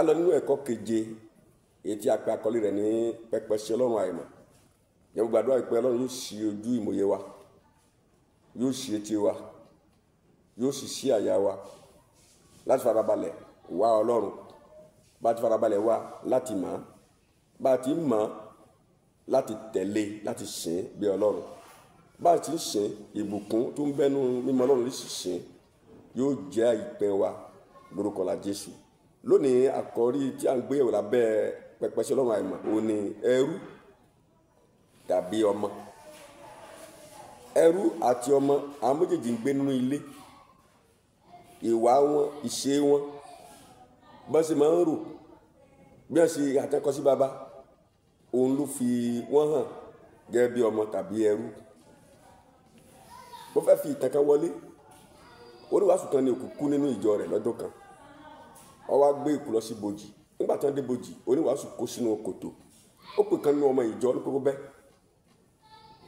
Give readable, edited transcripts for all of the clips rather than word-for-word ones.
A lọ nínú ẹ̀kọ́ keje èyí tí a pè àkọlé rẹ̀ ní pẹpẹ sí Ọlọ́run àìmọ̀. Yẹn gbàdúrà pé Ọlọ́run yóò ṣí ojú ìmòye wa, yóò ṣí etí wa, yóò sì ṣí àyà wa láti farabalẹ̀ wá Ọlọ́run. Bá ti farabalẹ̀ wá láti mọ̀, bá ti mọ̀ láti tẹ̀lé, láti sìn bí Ọlọ́run. Bá ti ń sìn, ìbùkún tó ń bẹ́nu mímọ̀ Ọlọ́run lè sì sìn yóò jẹ́ ìpín wa lórúkọ la Jésù. Lónìí àkọ́rí tí a ń gbé yẹ̀wò lábẹ́ pẹpẹ sí Ọlọ́run àìmọ̀ òun ni ẹrú tàbí ọmọ. Ẹrú àti ọmọ, àwọn méjèèjì ń gbé nínú ilé. Ìwà wọn, ìṣe wọn, bọ́n ṣe máa ń rò, bí wọ́n ṣe àtẹ́kọ́ sí baba, òun ló fi wọ́n hàn gẹ́gẹ́ bí ọmọ tàbí ẹrú. Mo fẹ́ fi ìtàn kan wọlé. Oníwàásù kan ní òkú kú nínú ìjọ rẹ̀ lọ́dún kan. Ó wá gbé ìkú lọ sí bojì. Nígbà tí wọ́n dé bojì, oníwàásù kó sínú kòtò. Ó pè kan nínú ọmọ ìjọ ní kókó bẹ́.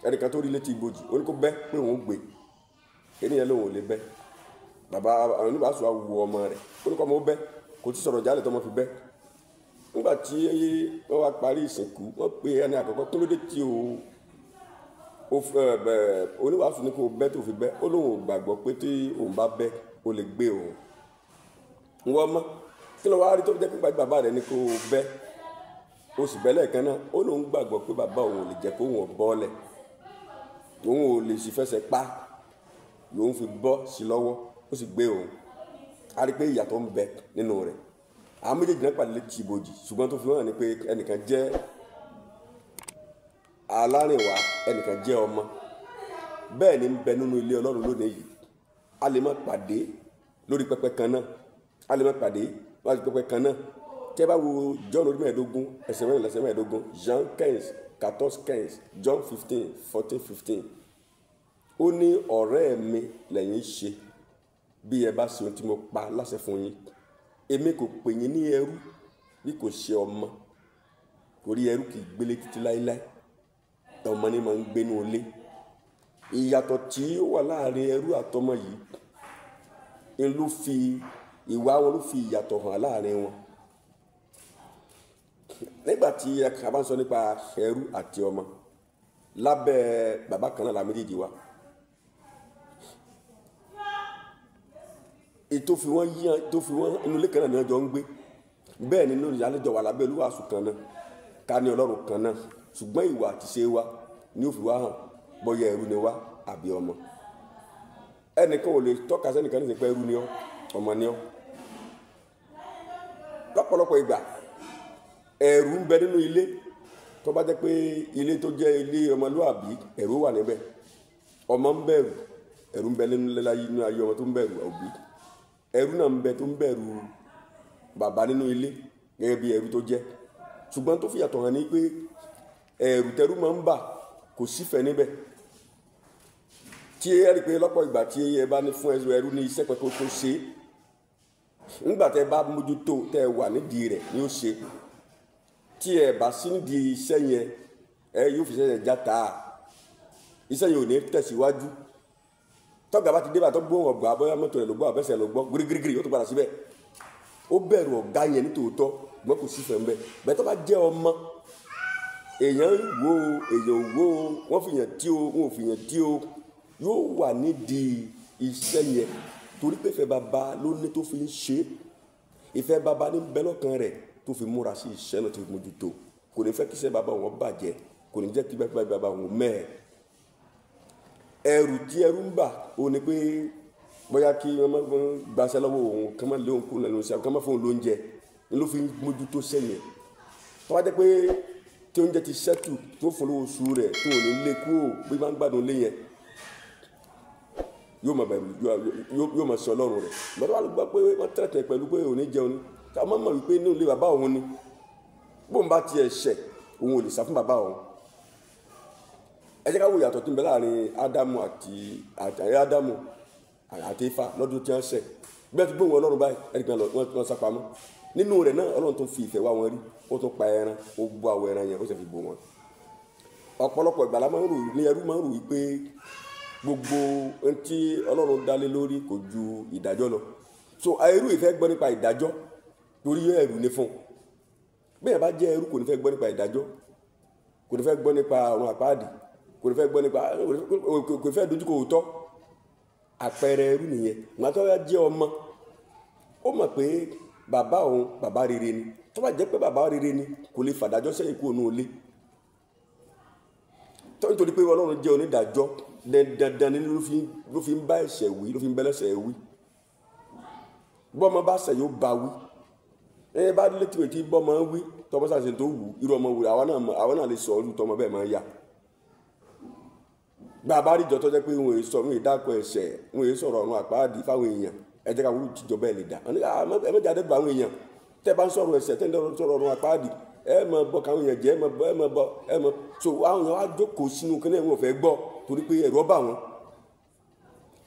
Ẹnìkan tó rí létí ibojì, ó ní kó bẹ́ pé òun gbé. Ènìyàn lòun ò lè bẹ́. Bàbá oníwàásù á wo ọmọ rẹ̀. Ó ní kó ọmọ ó bẹ́, kò tí sọ̀rọ̀ jálẹ̀ tọmọ fi bẹ́. Nígbà tí wọ́n wá parí ìsìnkú, wọ́n pe ẹni àkọ́kọ́, kí ló dé tí o oníwàásù ní kó bẹ́ tó fi bẹ́. Ó lóun ò gbàgbọ́ pé tí òun bá bẹ́, ó lè gbé òun. Wọ́n mọ̀ kí ló wá rí tó fi jẹ́ pé bàbá rẹ̀ ní kó bẹ́, ó sì bẹ́ lẹ́ẹ̀kan náà. Ó lóun gbàgbọ́ pé bàbá òun ò lè jẹ́ kó òun bọ́lẹ̀, òun ò lè sì fẹsẹ̀ pa, lòun fi bọ́ sí lọ́wọ́, ó sì gbé òun. A rí pé ìyàtọ̀ ń bẹ nínú rẹ̀. Àwọn méjèèjì náà pàdé létí ibojì, ṣùgbọ́n tó fi hàn ní pé ẹnìkan jẹ́ alárìnwá, ẹnìkan jẹ́ ọmọ. Bẹ́ẹ̀ ni ń bẹ nínú ilé Ọlọ́run lónìí yìí. A lè má pàdé lórí pẹpẹ kan náà, a lè má pàdé lórí pẹpẹ kan náà. Tí ẹ bá wo John orí 15, ẹsẹ̀ 14 ẹsẹ̀ 15, Jean 15, 14 15, John 15, 14 15. Ó ní ọ̀rẹ́ mi lẹ́yìn ṣe bí ẹ bá ṣe ohun tí mo pa láṣẹ fún yín. Èmi kò pè yín ní ẹrú bí kò ṣe ọmọ. Torí ẹrú kì í gbélé títí láéláé, ọmọ ni máa ń gbénú ilé. Ìyàtọ̀ tí ó wà láàrin ẹrú àtọmọ yìí ń ló fi ìwà wọn ló fi ìyàtọ̀ hàn láàrin wọn. Nígbà tí a bá ń sọ nípa ẹrú àti ọmọ, lábẹ́ bàbá kan náà la méjèèjì wa. Ètò fi wọ́n yíyan, tó fi wọ́n inú ilé kan náà ni wọ́n jọ ń gbé. Bẹ́ẹ̀ ni lórí àlejò wà lábẹ́ olúwàásù kan náà, ká ní Ọlọ́run kan náà. Ṣùgbọ́n ìwà àti ìṣe wa ni ó fi wá hàn bóyá ẹrú ni wá àbí ọmọ. Ẹnìkan ò lè tọ́ka sẹ́nìkan ní ìsìnkú ẹrú ni ọ́, ọmọ ni ọ́. Lọ́pọ̀lọpọ̀ ìgbà ẹ̀rù ń bẹ nínú ilé. Tó bá jẹ́ pé ilé tó jẹ́ ilé ọmọlúàbí, ẹ̀rù wà níbẹ̀. Ọmọ ń bẹ̀rù, ẹ̀rù ń bẹ nínú ilé láyé, nínú ayé ọmọ tó ń bẹ̀rù òbí. Ẹrú náà ń bẹ tó ń bẹ̀rù bàbá nínú ilé gẹ́gẹ́ bí ẹrú tó jẹ́. Ṣùgbọ́n tó fi yàtọ̀ hàn ní pé ẹ̀rù tẹrú máa ń bà, kò sífẹ̀ẹ́ níbẹ̀. Tí ẹ rí i pé lọ́pọ̀ ìgbà tí ẹ bá ní fún ẹrú ní iṣẹ́ pẹ́ kó tó ṣe, nígbà tẹ bá mójútó tẹ wà nídìí rẹ̀ ni ó ṣe. Tí ẹ bá sí nídìí iṣẹ́ yẹn, ẹ yóò fi iṣẹ́ yẹn játa. Iṣẹ́ yẹn ò ní tẹ̀síwájú. Tọ́gà bá ti dé bá tó gbóhùn ọ̀gbà, bóyá mọ́tò rẹ̀ ló gbọ́, àbẹ́sẹ̀ ló gbọ́, gírígírí yóò tó padà síbẹ̀. Ó bẹ̀rù ọ̀gá yẹn nítòótọ́, ṣùgbọ́n kò sífẹ̀ẹ́ ńbẹ̀. Bẹ́ẹ̀ tó bá jẹ́ ọmọ, èèyàn wo, èèyàn wo, wọ́n fi yàn tí o, wọn ò fi yàn tí o, yóò wà nídìí iṣẹ́ yẹn. Torí pé ìfẹ́ baba ló ní tó fi ń ṣe. Ìfẹ́ baba ní bẹ lọ́kàn rẹ̀ tó fi múra sí iṣẹ́ náà tó fi mójútó. Kò ní fẹ́ kí iṣẹ́ baba òun bàjẹ́, kò ní jẹ́ kí baba òun mẹ́ẹ̀. Ẹ̀rù tí ẹrú ń bà ó ní pé bóyá kí wọ́n má gbaṣẹ́ lọ́wọ́ òun, kí wọ́n má lé òun kúrò lẹ́nu iṣẹ́, kí wọ́n má fún òun lóúnjẹ, ni ló fi ń mójútó iṣẹ́ yẹn. Tó bá jẹ́ pé tí oúnjẹ ti ṣẹ́tù tó fún lówó oṣù rẹ̀ tó ò ní lé kúrò bí máa ń gbádùn lé yẹn, yóò máa bẹ̀rù, yóò máa ṣe Ọlọ́run rẹ̀. Bọ́dọ̀ wà ló gbọ́ pé wọ́n tẹ̀tẹ̀ pẹ̀lú pé òun ní jẹun ni. Ká má mọ̀ wípé inú ilé bàbá òun ni. Bóun bá tiẹ̀ ṣẹ̀, òun ò lè sá fún bàbá òun. Ẹ jẹ́ ká wo ìyàtọ̀ tí ń bẹ láàrin Ádámù àti Ádámù àti Éfà lọ́dún tí wọ́n ṣẹ̀. Bí wọ́n ti gbóhùn Ọlọ́run báyìí, ẹnìkan lọ, wọ́n sá pamọ́. Nínú rẹ̀ náà, Ọlọ́run tún fi ìfẹ́ wá wọn rí. Ó tún pa ẹran, ó bó àwọ̀ ẹran yẹn, ó sì fi bò wọ́n. Ọ̀pọ̀lọpọ̀ ìgbà la máa ń rò, ní ẹrú máa ń rò wípé gbogbo ohun tí Ọlọ́run dá lé lórí kò ju ìdájọ́ lọ. So ẹrú ìfẹ́ gbọ́ nípa ìdájọ́. Torí ẹ̀rù ni fún. Bẹ́ẹ̀ bá jẹ́ ẹrú, kò ní fẹ́ gbọ́ nípa ìdájọ́, kò ní fẹ́ gbọ́ nípa ọ̀run àpáàdì, kò ní fẹ́ gbọ́ nípa, kò ní fẹ́ dojúkọ òótọ́. Àpẹẹrẹ ẹrú nìyẹn. Ìgbà tó bá jẹ́ ọmọ, ó mọ̀ pé bàbá òun bàbá rere ni. Tó bá jẹ́ pé bàbá rere ni, kò lè fàdájọ́ sẹ́yìn kúrò ní ilé. Nítorí pé Ọlọ́run jẹ́ onídàájọ́, dandan ni ló fi ń bá ẹ̀ṣẹ̀ wí, ló fi ń bẹ́ lẹ́ṣẹ̀ wí. Bọ́mọ bá ṣẹ̀ yóò bá wí. Ẹ bá létí wèé tí bọ́mọ wí, tọmọ sàṣẹ tó wù, irú ọmọ wù, àwa náà lè sọ ọdún tọmọ bẹ́ẹ̀ máa ń yà. Bàbá rí ìjọ tó jẹ́ pé wọn èé sọ, wọn èé dákọ̀ ẹ̀ṣẹ̀, wọn èé sọ̀rọ̀ ọ̀run àpáàdì fáwọn èèyàn, ẹ jẹ́ ká wúlò tíjọ bẹ́ẹ̀ lè dà. Ẹ mẹ́jà dẹ́gbà àwọn èèyàn, tẹ́ bá ń sọ̀rọ̀ ẹ̀ṣẹ̀, tẹ́ ń sọ̀rọ̀ ọ̀run àpáàdì, ẹ mọ̀ bọ́ káwọn èèyàn jẹ́, ẹ mọ̀ bọ́, ẹ mọ̀ bọ́, ẹ mọ̀. So àwọn èèyàn wá jókòó sínú kíní wọn ò fẹ́ gbọ́ torí pé ẹ̀rù bà wọ́n.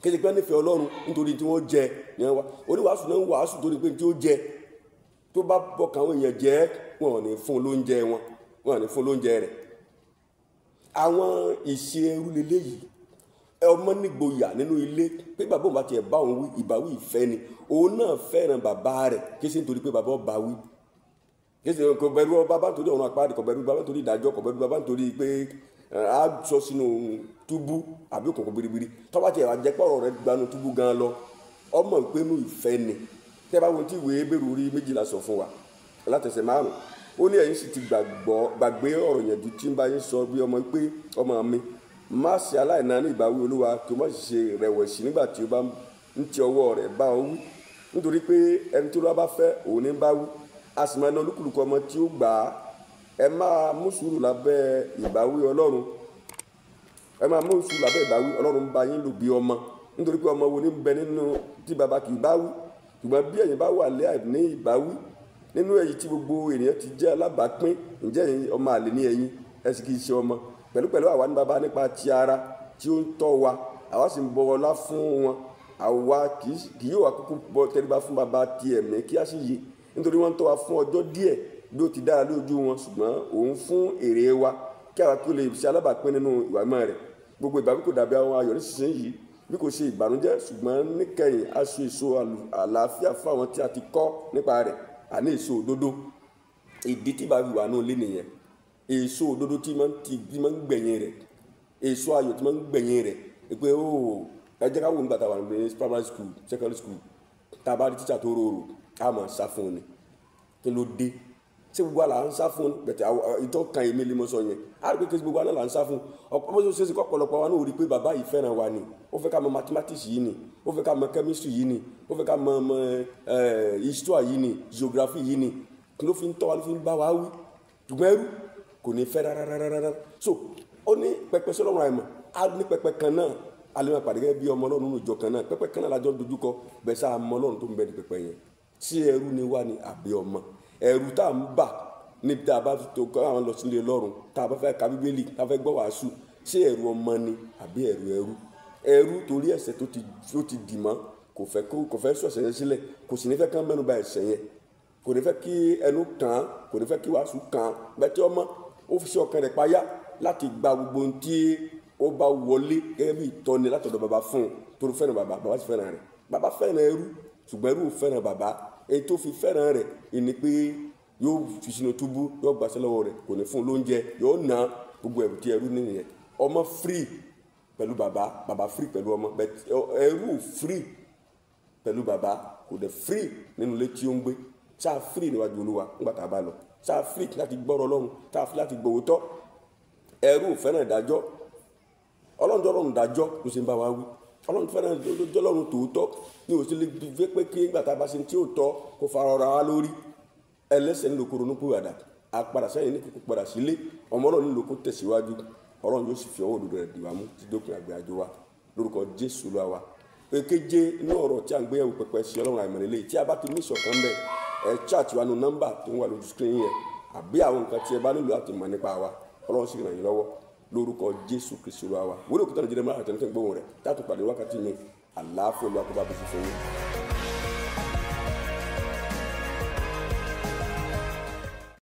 Kéde pé nífẹ̀ẹ́ Ọlọ́run nítorí tí wọ́n jẹ ní wá. Oníwàásù náà ń wàásù torí pé tí ó jẹ, tó bá bọ́ káwọn èèyàn jẹ́, wọn ò ní fún lóúnjẹ wọn, wọn ò ní fún lóúnjẹ rẹ̀. Àwọn ìṣe ẹrú leléyìí. Ọmọ nígboyà nínú ilé pé bàbá òun bá tiẹ̀ bá òun wí, ìbáwí ìfẹ́ ni. Òun náà fẹ́ràn bàbá rẹ̀, kí ṣe nítorí pé bàbá ọba wí. Kí ṣe kò bẹ̀rù bàbá nítorí ọ̀run àpáàdì, kò bẹ̀rù bàbá nítorí ìdájọ́, kò bẹ̀rù bàbá nítorí pé a sọ sínú túbú àbí òkùnkùn biribiri. Tó bá tiẹ̀ wá jẹ́ pé ọ̀rọ̀ rẹ̀ gbanú túbú gan lọ, ọmọ ìpinnu ìfẹ́ ni. Tẹ́ bá wo tí ìwé Hébérù orí 12 sọ fún wa látẹsẹ̀ 5, ó ní ẹ̀yin sì ti gbàgbé ọ̀rọ̀ yẹn ju tí ń bá yín sọ bí ọmọ pé ọmọ mi, má ṣe aláìnáání ìbáwí Olúwa, kí o má sì ṣe rẹ̀wẹ̀sì nígbà tí o bá ń ti ọwọ́ rẹ̀ bá ọ wí. Nítorí pé ẹni tí Olúwa bá fẹ́, òun ní bá wí, a sì máa ná olúkúlùkù ọmọ tí ó gbà á. Ẹ máa mú sùúrù lábẹ́ ìbáwí Ọlọ́run. Ẹ máa mú sùúrù lábẹ́ ìbáwí Ọlọ́run bá yín lò bí ọmọ. Nítorí pé ọmọ wo ní bẹ nínú tí baba kì í bá wí? Ṣùgbọ́n bí ẹ̀yin bá wà lé àìní ìbáwí nínú èyí tí gbogbo ènìyàn ti jẹ́ alábàápín, ǹjẹ́ ẹ̀yin ọmọ àlè ní ẹ̀yin, ẹ sì kì í ṣe ọmọ. Pẹ̀lúpẹ̀lú àwa ní baba nípa ti ara tí ó ń tọ́ wa, àwa sì ń bọ ọlá fún wọn. Àwa kì yóò wá kúkú bọ tẹríba fún baba ti ẹ̀mí kí á sì yè. Nítorí wọ́n ń tọ́ wa fún ọjọ́ díẹ̀ bí ó ti dára lójú wọn, ṣùgbọ́n òun fún èrè wa kí àwa kí ó lè ṣe alábàápín nínú ìwà mímọ́ rẹ̀. Gbogbo ìbáwí kò dàbí àwọn ayọ̀ nísinsìnyí bí kò ṣe ìbànújẹ́, ṣùgbọ́n níkẹyìn a so èso àlàáfíà fún àwọn tí a ti kọ́ nípa rẹ̀, àní èso òdodo. Ìdí tí ìbáwí wà náà lé nìyẹn. Èso òdodo tí máa ń gbẹ̀yìn rẹ̀, èso ayọ̀ tí máa ń gbẹ̀yìn rẹ̀. Pé ó ẹ jẹ́ ká wò nígbà tá a wà ní primary school, secondary school, tá a bá rí tíṣà tó rorò, a máa sá fún un ni. Kí ló dé? Ṣé gbogbo àlà ń sá fún un? Bẹ̀tẹ̀ ìtọ́ kan èmi lè mọ sọ yẹn. A rí pé kí gbogbo àlà ń sá fún un. Ọ̀pọ̀ bó ṣe ṣe kọ́ ọ̀pọ̀lọpọ̀ wa náà rí pé bàbá yìí fẹ́ràn wa ni. Ó fẹ́ ká mọ mathematics yìí ni, ó fẹ́ ká mọ chemistry yìí ni, ó fẹ́ ká mọ history yìí ni, geography yìí ni. Kí ló fi ń tọ́ wa, ló fi ń bá wa wí? Ṣùgbọ́n ẹrú kò ní fẹ́ rárárárá. So ó ní pẹpẹ sọlọ́run àìmọ̀, á ní pẹpẹ kan náà, a lè máa pàdé gẹ́gẹ́ bí ọmọ Ọlọ́run nínú ìjọ kan náà. Pẹpẹ kan náà lájọ dojúkọ, bẹ́ẹ̀ sá mọ Ọlọ́run tó ń bẹ ní pẹpẹ yẹn. Ṣé ẹrú ni wá ni àbí ọmọ? Ẹrú tá à ń bà níbi tá a bá tó kọ́ àwọn lọ sílé Ọlọ́run, tá a bá fẹ́ ka Bíbélì, tá a fẹ́ gbọ́ wàásù, ṣé ẹrú ọmọ ni àbí ẹrú ẹrú? Ẹrú torí ẹ̀ṣẹ̀ tó ti dì mọ́, kò fẹ́ sọ ẹ̀ṣẹ̀ yẹn sílẹ̀, kò sì ní fẹ́ kán mẹ́nu bà ẹ̀ṣẹ̀ yẹn, kò ní fẹ́ kí ẹnu kàn án, kò ní fẹ́ kí wàásù kàn án. Bẹ́ẹ̀ tí ọmọ ó fi sí ọkàn rẹ̀ payá láti gba gbogbo ohun tí ó bá wọlé gẹ́gẹ́ bí ìtọ́ni látọ̀dọ̀ bàbá fún un, torí fẹ́ràn bàbá, bàbá sì fẹ́ràn rẹ̀. Bàbá fẹ́ràn ẹrú, ṣùgbọ́n ẹrú ò fẹ́ràn bàbá. Èyí tó fi fẹ́ràn rẹ̀ ni pé yóò fi sínú túbú, yóò gbàṣẹ́ lọ́wọ́ rẹ̀, kò ní fún un lóúnjẹ, yóò ná gbogbo ẹ̀rù tí ẹrú ní nìyẹn. Ọmọ free pẹ̀lú bàbá, bàbá free pẹ̀lú ọmọ, ẹrú free pẹ̀lú bàbá, kò dẹ̀ free nínú ilé tí ó ń gbé. Ṣáà free níwájú Olúwa nígbà tá a bá lọ, ṣáà free láti gbọ́rọ̀ Ọlọ́run, ṣáà free láti gbọ́ òótọ́. Ẹrú ò fẹ́ràn ìdájọ́, Ọlọ́run tó rọrùn dájọ́ ló ṣe ń bá wa wí. Ọlọ́run fẹ́ràn Ọlọ́run tòótọ́ ní òsì lè fi pé kí nígbà tá a bá ṣe tí ó tọ́ kó fara ọ̀rọ̀ wa lórí. Ẹlẹ́ṣẹ̀ nílò kó ronú pìwàdà, a padà sẹ́yìn ní kókó padà sílé. Ọmọ Ọlọ́run nílò kó tẹ̀síwájú. Ọlọ́run yóò sì fi ọwọ́ òdodo rẹ̀ dì wá mú tí dópin àgbẹ̀ àjò wa lórúkọ Jésù Olúwa wa. Èkeje inú ọ̀rọ̀ tí a ń gbé yẹ̀wò pẹpẹ sí Ọlọ́run àìmọ̀ lélẹ́yìí. Tí a bá ti ní ìṣọ̀kan bẹ́ẹ̀, ẹ chat wa nu nọ́mbà tó ń wà lójú screen yẹn, àbí àwọn nǹkan tí ẹ bá nílò láti mọ̀ nípa wa, Ọlọ́run sì ràn yín lọ́wọ́ lórúkọ Jésù Kristi Olúwa wa. Wúlò òkúta Nàìjíríà máa àtẹnudẹ́ gbóhùn rẹ̀ tátù pàdé wákàtí mi. Àlàáfíà Olúwa kó bá bùkún fún yín.